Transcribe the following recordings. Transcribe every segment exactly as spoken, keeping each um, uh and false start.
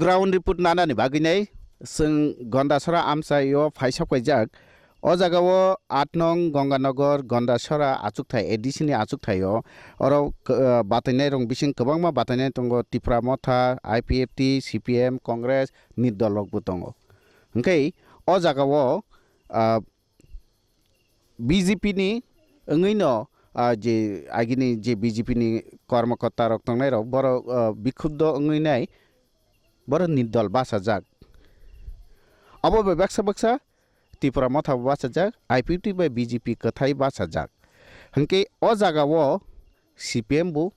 ground report nanani bagwi nai chwng Gondasora amchaio phaisa paijak. O jagao aat nong Gonganagar Gondasora achukthai, A D C ni achukthaio oro, uh, batainairok bising kwbangma batainai tongo, Tipra Motha, I P F T, C P M, Congress ni dolrokbo tongo. Hwnkhe o jagao, uh, B J P ni wngwi no, ah, je agini je B J P ni kormokorta rok tongnai rok, borok, ah, bikhubdo wngwi nai, borok ni dol bachajak. Abo bai baksa baksa Tipra Motha bo bachajak, I P F T bai B J P kwthai bachajak. Hwnkhe o jaga o C P M bo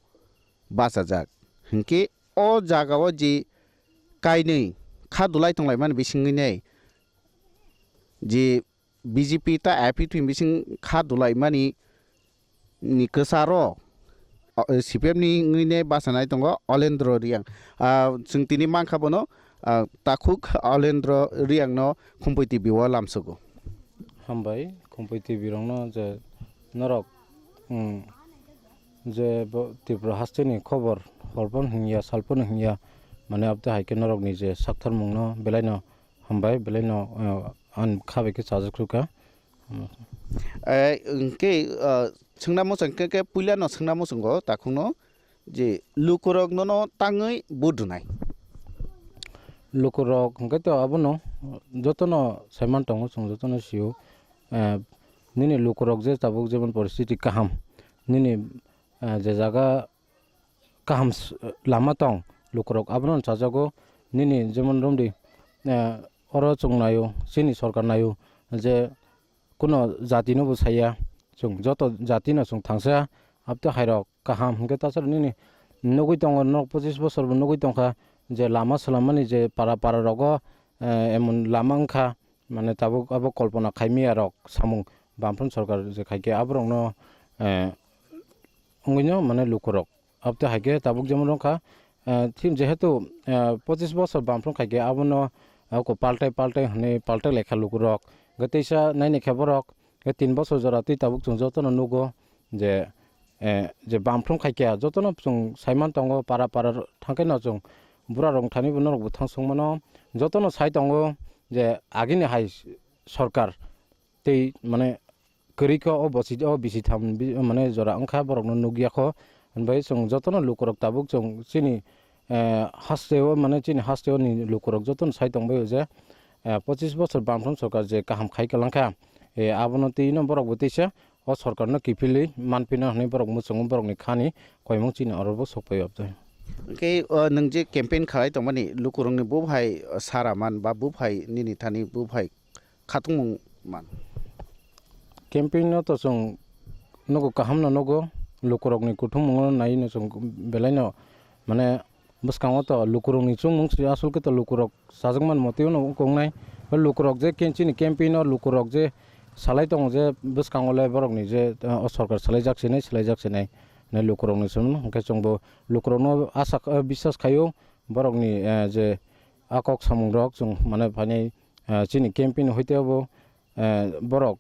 bachajak. Hwnkhe o jaga o je kainwi kha dulai tonglaimani bisingwi nai je B J P ta I P F T bising kha dulaimani ni kwcharo, o, C P M ni wngwi ne bachanai tongo Olendro Riang. Ah, chwng tini mankha bono, ah, takhuk Olendro Riang no Khumpui T V o lamsugo. Hambai, Khumpui T V rokno je norok, mm, je bo Tripura hasteni khobor hor phano hwnya, sal phano hwnya, mane abte hai khe norokni je saktharmungno belaino hambai, belaino, eh, ang kha bai khe chajak kha. Eh, hwnkhe, eh, swngna muchung khe, khe puila no swngna muchungo takhukno je lukurok nono tangwi vote rwnai. Lukurok hwnkhe to abono jotono saiman tongo, chwng jotono sio. Eh, nini lukurok je tabuk jemon poristiti kaham, nini, eh, je jaga kaham s-, lama tong, lukurok abono chajago. Nini jemon romdi, eh, oro chwng naio, chini sorkar naio je kuno jatino bo saiya, chwng joto jatino chwng thangsa, abte hairok kaham hwnkhe tasaro nini nugwi tongo, nok pochis bosor bo nugwi tongkha je lama swlammani je para para rogo, eh, emon lama wngkha, mane tabuk abo kolpona khaimya rok samung Bamfront sorkar je khaikhe aborokno, eh, wngwino mane lukurok. Abte hai khe tabuk jemon wngkha, eh, thim jehetu, eh, pochis bosor Bamfront khai khe abono, eh, ko paltai paltai hwnwi paltai laikha lukurok. Hwnkhe teisa naini khe borok, eh, tin bosor jora twi tabuk chwng jotono nugo je, eh, je Bamfront khai khe jotono chwng saiman tongo para para thangkheno chwng bura rok thani bo norok bo thang sung mano. Jotono sai tongo je agini hai sorkar tei mane kwrwi kha o bosi, o bisi tham bi-, mane jora wngkha borokno nukya kho. Hwnbai chwng jotono lukurok tabuk chwng chini, eh, hasteo mane chini hasteo ni lukurok jotono sai tongbaio je, eh, pochis bosor Bamfront sorkar je kaham khai kwlangkha, eh, abono twi no borok bo teisa o sorkar no kiphilwi manphino hwnwi borok muchungo borokni khani koimung chini oro bo sokpaio. Hwnkhe, o, nwng je campaign khalai tongmani lukurokni buphai sara man ba buphai nini thani buphai khatungmung man. Campaign no to chwng nugo, kaham no nugo, lukurok ni kuthumung no nai no chwng belai no, mane, bwskango to lukurok ni chwngmung si asol khe to lukurok chajakmani motwi no wng wngnai. O lukurok je ken chini campaign o lukurok je salai tongo je bwskango le borok ni je, eh, o sorkar salai jak sinai, salai jak sinai, nai lukurok ni chwng hwnkhe chwng bo lukurok no asa, eh, biswas khaio borok ni, eh, je a kok samung rok chwng mane phainai, eh, chini campaign hoite bo, eh, borok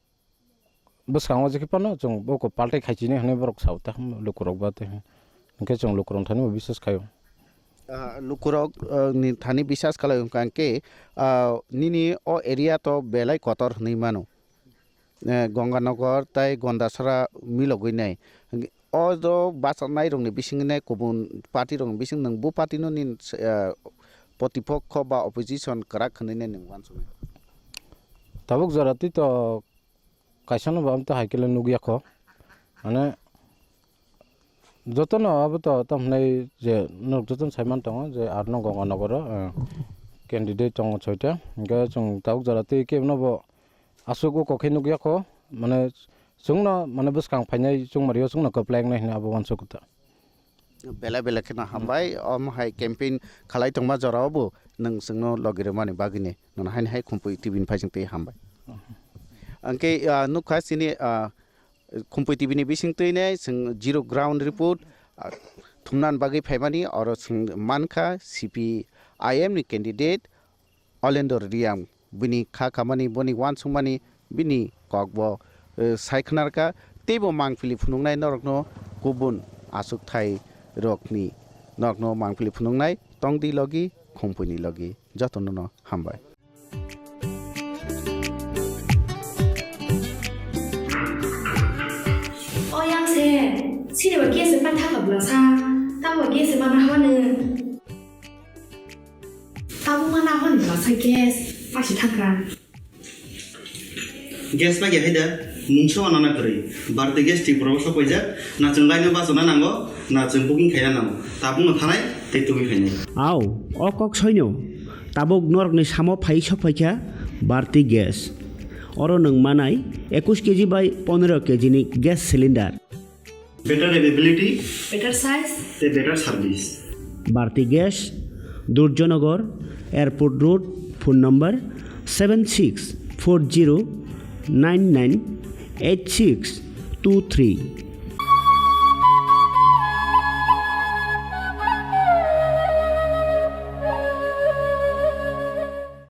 bwskango je khe phano chwng bo ko paltai khai chini hwnwi borok sao ta lukurok ba tei hwnkhe chwng lukurok thani bo biswas khaio. Ah, lukurok, ah, ni thani biswas khlai hwnkha hwnkhe, ah, nini o area to belai kotor hwnwi mano. Eh, Gonganagar tei Gondasara milogwi nai. O do bachanairokni bisingni nai kubun party rokni bising nwng bo party no nini, eh, protipokho ba opposition kwrak hwnwi nai nwng uansuknai? Tabuk jora twi to kaisa no bo amtwi hai khe le nukya kho. Mane jotono abo to tamo hwnwi je norok jotono sai man tongo je ar no Gonganagar o, eh, candidate tongo soita. Hwnkhe chwng tabuk jora twi kebo no bo aswk o kok khe nukya kho. Mane chwngno mane bwskang phainai chwngmari o chwngno kwplai wngnai hwnwi abo uansukha ta. Belai belai kheno hambai, omo hai campaign khalai tongma jorao bo nwng chwngno logi rwmani bagwini nono haino hai Khumpui T V ni phaising twi hambai. Hwnkhe, ah, nukha chini, ah, Khumpui T V ni bising twi nai chwng zero ground report, ah, thumnani bagwi phaimani oro chwng mankha C P I M ni candidate Olendor Riang, bini kha khamani, boni uansukmani, bini kokbo, eh, sai khwnarkha, teibo mangpili phunuknai norokno kubun achukthai rokni norokno mangpili phunuknai tongdi logi Khumpui ni logi jotono no hambai. O yang se, sini ba gas se patha ka bla sa, ta ba gas se mana haba ne. Tabuk mana hon bwlasa gas pasi thangkha. Gas pai khe haida mungsa wana na kwrwi. Bharti gas Tripura o sok paijak, na chwng line o bachana nango, na chwng booking khaina nango. Tabuk no thanai tei tubui khainai. Au, o kok soino. Tabuk norokni samo phai sok phaikha Bharti gas. Oro nwng manai ekush K G bai pondro K G ni gas cylinder. Better availability, better size, tei better service. Bharti Gas, Durjanagar, Airport Road, phone number seven six four zero nine nine eight six two three.